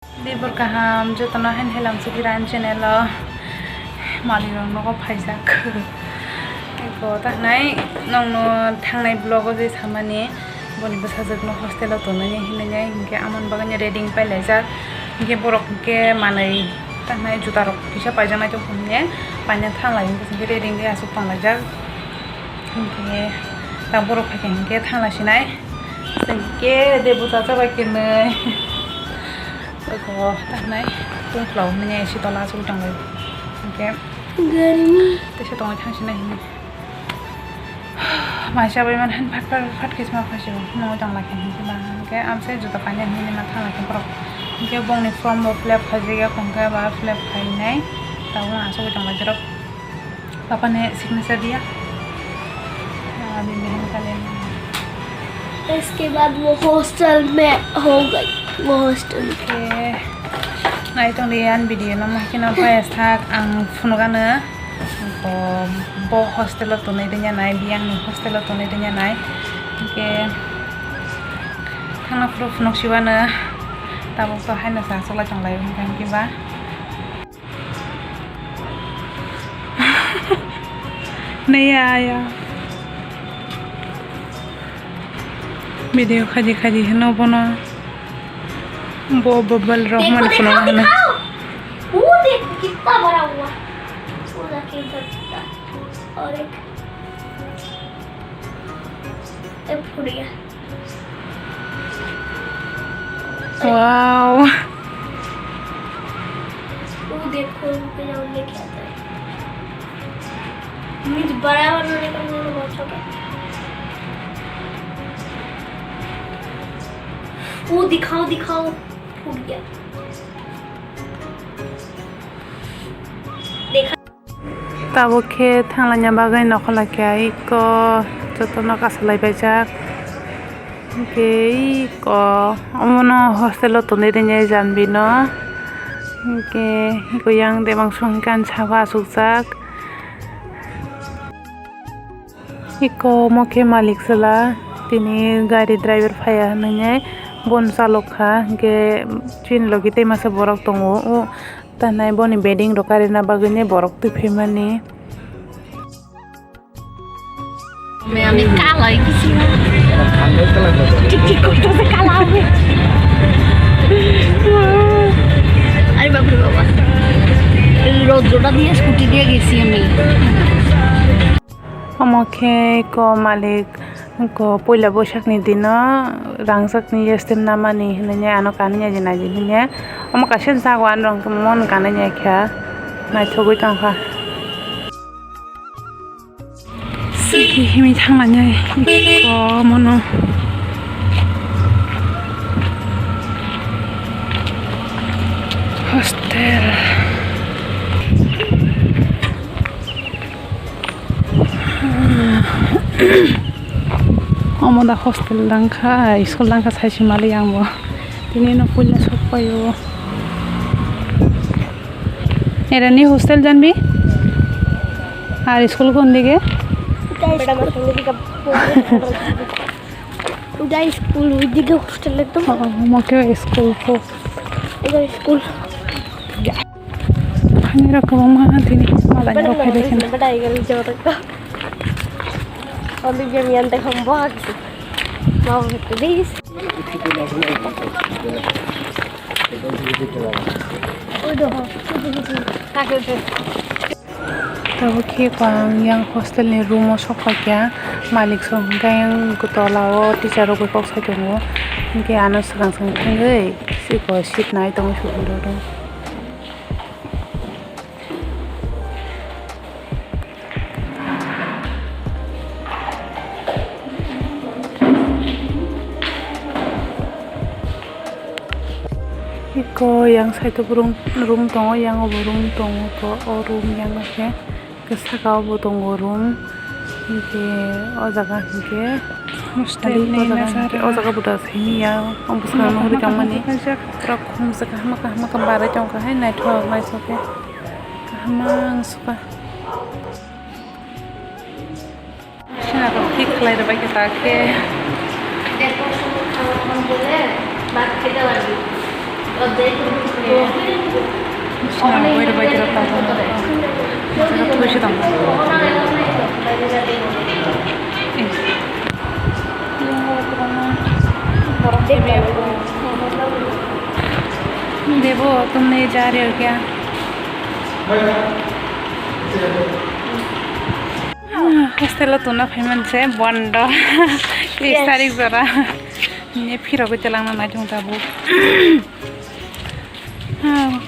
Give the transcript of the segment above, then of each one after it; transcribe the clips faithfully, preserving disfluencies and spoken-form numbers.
Dibor kaham jotono hain helam sukira ani channel o malik rok nogo phaijak. Eko tahnai nongno thangnai vlog o je samani boni bwsajwk no hostel o tonwi hinwi hinkhe amoni bagwi ready wng pai laijak. Hinkhe borok hinkhe manwi tahnai juta rok kisa paijaknai tong hinkhe paina thanglai hinkhe ready wngwi aswk tong laijak. Hinkhe ta borok phaikha hinkhe thangla sinai. Hinkhe debota chabai khe nwi. Eko tahnai tungphla hwnwi sitola aswk tong lai. Hinkhe teisa tongwi thang sinai hinwi. Mai chabai man han phat phat phat khe sma phaisio nungwi tong lai khe hinkhe ba hinkhe amse juta paina hinwi ma thang lai khe borok. Hinkhe bongni form bo fill up khaijak ya khongkhe ba fill up khainai. Tabuk aswk tong lai jorok. पापा ने सिग्नेचर दिया। अभी मेहनत कर लेना। इसके बाद वो हॉस्टल में हो गई, वो hostel. Nai tong di an video no ma kino pa sak ang phunugano bo, bo hostel o tonwi tanya nai, biyang ni hostel o tonwi tanya nai. Ke thangna phuru phunuk sibano tabuk to haino sa chwla tong lai hwnkha hwnkhe ba. Naya ya. Video khaji khaji hino bono. Bo bubble rok देखो, mani देखो, phunuk hino. दिखाओ। वो देख, कितना बड़ा हुआ। वो देखो, इधर कितना। और एक, एक फुट गया। Wow. वो देखो, रुक जाओ, लेके आता है। मुझे बड़ा वाला लेकर मेरे को बहुत छोटा। वो दिखाओ, दिखाओ, फूट गया। देखा। Tabuk khe thanglaina bagwi nokhola khe iko jotono kasalai paijak. Hinkhe iko omono hostel o tonwi rwnai Janvi no. Hinkhe iko yang debang song khe ani sabo achukjak. Iko omo khe malik chwla, tini gari driver phaiya hwnwi bono chalok kha, hinkhe chini logi tei masa borok tongo. O tanai boni bedding rok karina bagwi borok twi phaimani. मैं अभी काला है किसी में। ठीक ठीक করতেছে কালা হবে। আরে বাপ রে বাবা। এই রৌদ্রটা দিয়ে স্কুটি দিয়ে গেছি আমি। Omo khe iko malik, iko puila boisakni dino rangchakni yestem namani hinwi ano kanwi naidi naidi hinwi. Omo kaisa jago ano rong tongmani kanwi naikha, naithogwi tongkha. Sigi himi thangmani iko mono hostel. Omo da hostel dangkha, school dangkha saisi mali ang bo. Tini no puila sok paio. Era ni hostel Janvi? Ar school kon dige? Udah school, udah hostel itu. Oh, mau ke school ko. Udah school. Ani rok kwbangma tini malai rok phai dai kheno. Bada igal jorok. Only game yan te khom box. Mau please. Tabuk khe ko ang yang hostel ni room o sok paikha, malik song hwnkhe yang tola o teacher rok bai kok sai tongo, hinkhe ano swkang swkang thangwi siko seat nai tongwi sukha rw. Iko yang side o room, room tongo, yang o bo room tongo, o room yang o khe. Saka o bo tongo room, hinkhe o jaga hinkhe hostel ni o jaga hinkhe o jaga bo da simi ya, o bwskango nugwi tongmani pura khum se kaham kaham barwi tongkha hai naithok naithok khe kaham ang sukha. Sina rok thik khlai rwbai khe ta khe. Debo, tumne ja rahe ho kya? Hostel o tongna phaiman se bondo. Yes. Tris tarik jora. Ne phirogwi twlangna nai chwng tabuk.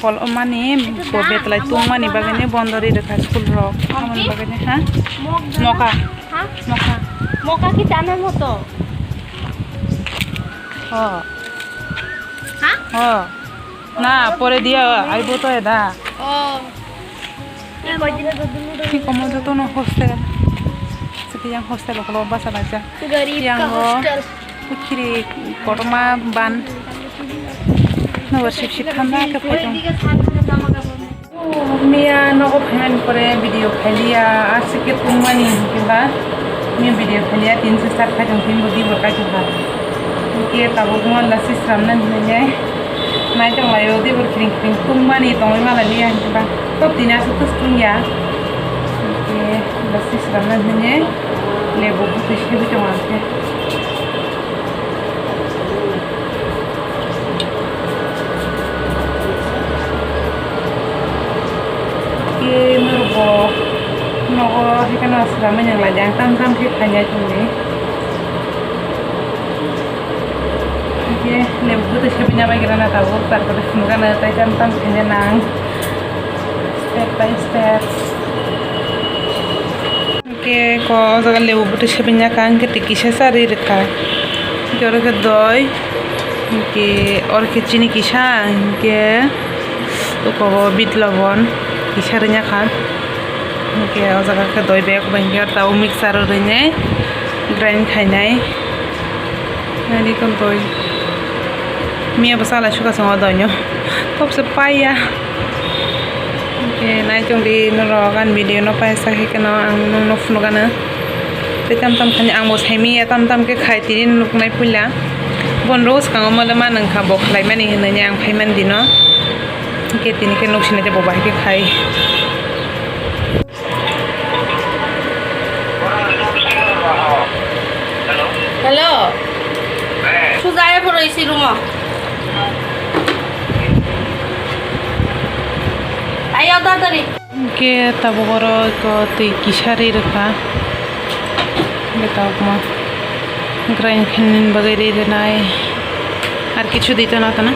Kol o mani bo betlai tungmani bagwi ne bondo ri rwkha school rok. Amoni bagwi ne ha? Moka. Ha? Moka. Moka ki chana moto? Oh. Ha? Oh. Na, pore dia, aibo to eda. Oh. Thik omo jotono hostel. Sidi yang hostel okolo basa laijak. Garib ka hostel. Pukhiri kotorma ban. Nogo sip sip thanda khe phai tong. Miya nogo phaimani pore video khailiya, aswk khe tungmani hinkhe ba. Miya video khailiya, tin se sar khai tong, tin bo di bo kai tong kha. Hinkhe tabuk mo lasi sramna hinwi nai tong laio, di bo khring khring tungmani tongwi mala liya hinkhe ba. Tok tini aswk tus tungya. Hinkhe lasi sramna hinwi lebu bwtwi sebwi tong ang khe. Ke norok bo nogo hai kheno swlamwi nang lai jang tam tam khe khainai tongni. Ke lebu bwtwi sebina bai gira na tabuk, tarpore phunukgana tai tam tam khaina nang step by step. Hingke ko o jaga lebu bwtwi sebinjak kha, hingke twi kisa cha ri rwkha. Hingke oro khe doi, hingke oro khe chini kisa, hingke uko o bit lobon kisa ringjak kha. Hingke o jaga khe doi bag bai hingke tabuk mixture o rinai grind khainai. Nani kon doi. Miya bwsa lai suka songo doino. Topse paiya. Oke, nai chong di norok ani video no paisa khe keno ang nokno phunukgano. Tei tam tam khani ang bo saimiya tam tam khe khai tini nuknai puila. Bon rok swkango mole ma nangkha bo khlaimani hinwi ang phaimani dino. Hingke tini khe nuksinai tei bo bahai khe khai. Hello. Suja ayo phoro isi room o. Ayo tatari. Hingke tabuk oro eko twi kisa ri rwkha. Hingke tabuk ma grind khainani bagwi ri rwnai. Ar kichu dito na tana.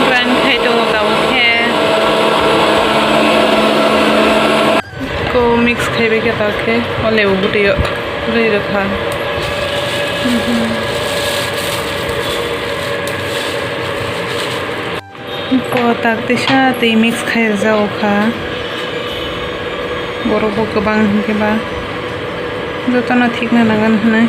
Grind khai tongo tabuk khe. Ko mix khai bai khe tabuk khe o lebu bwtwi o rwi rwkha. Ko tak tisa twi mix khai rwjago kha. Borok bo kwbang hinkhe ba jotono thikna nangan hinwi.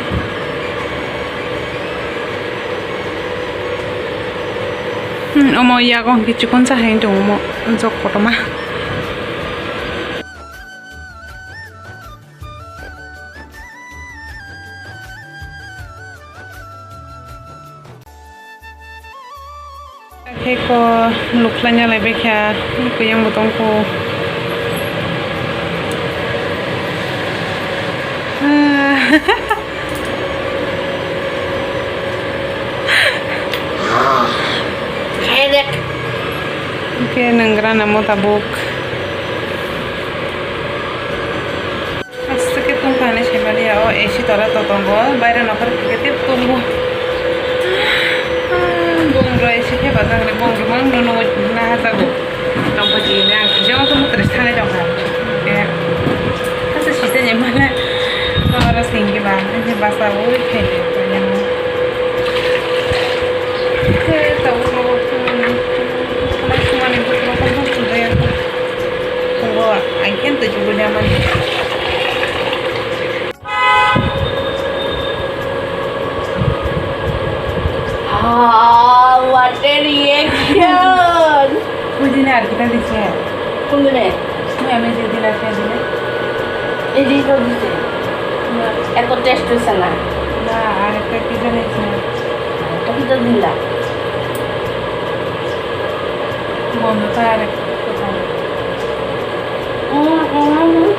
Hmm, omo yago hinkhe chikon cha hai tongo omo jok kotorma. Khe ko lukhlanya lai baikha, kuyang bo tongkho. Khe nang gra namo tabuk. Aswk khe tongkha hinwi saimaliya, o A C tola to tongo, baire nokhor khe tei tongo. Bong rw A C khe bajak hinwi bong rw mang nw nw naha jago. Tongkha jini ang kisa o tongma twrwis thanai tongkha. Khe hasa site ni mane tongma rw singki ba, khe basa ui khe khe khe tabuk tabuk sumani bwskango tong sujaya. Tongo, I can't do it, mani. Ah, what a reaction! Kujine ar kita dise. Kundune? Mui ami je dila khe dile. Ei je to dise. Eto taste hoise na. আরেকটা কি জানি ছিল। একটা কি জানি দিলা? বন্ধ তো আরেকটা কোথাও। উম, উম, উম।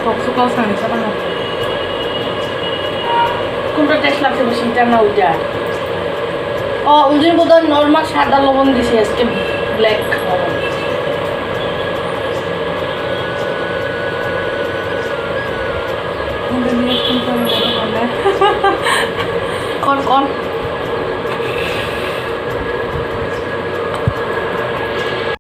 Kok su kok sani sa bana. কোনটা টেস্ট লাগছে বেশি, এটা না ওইটা? ও, ওই দিন বোধহয় নর্মাল সাদা লবণ দিছি, আজকে ব্ল্যাক লবণ। কোন কোন?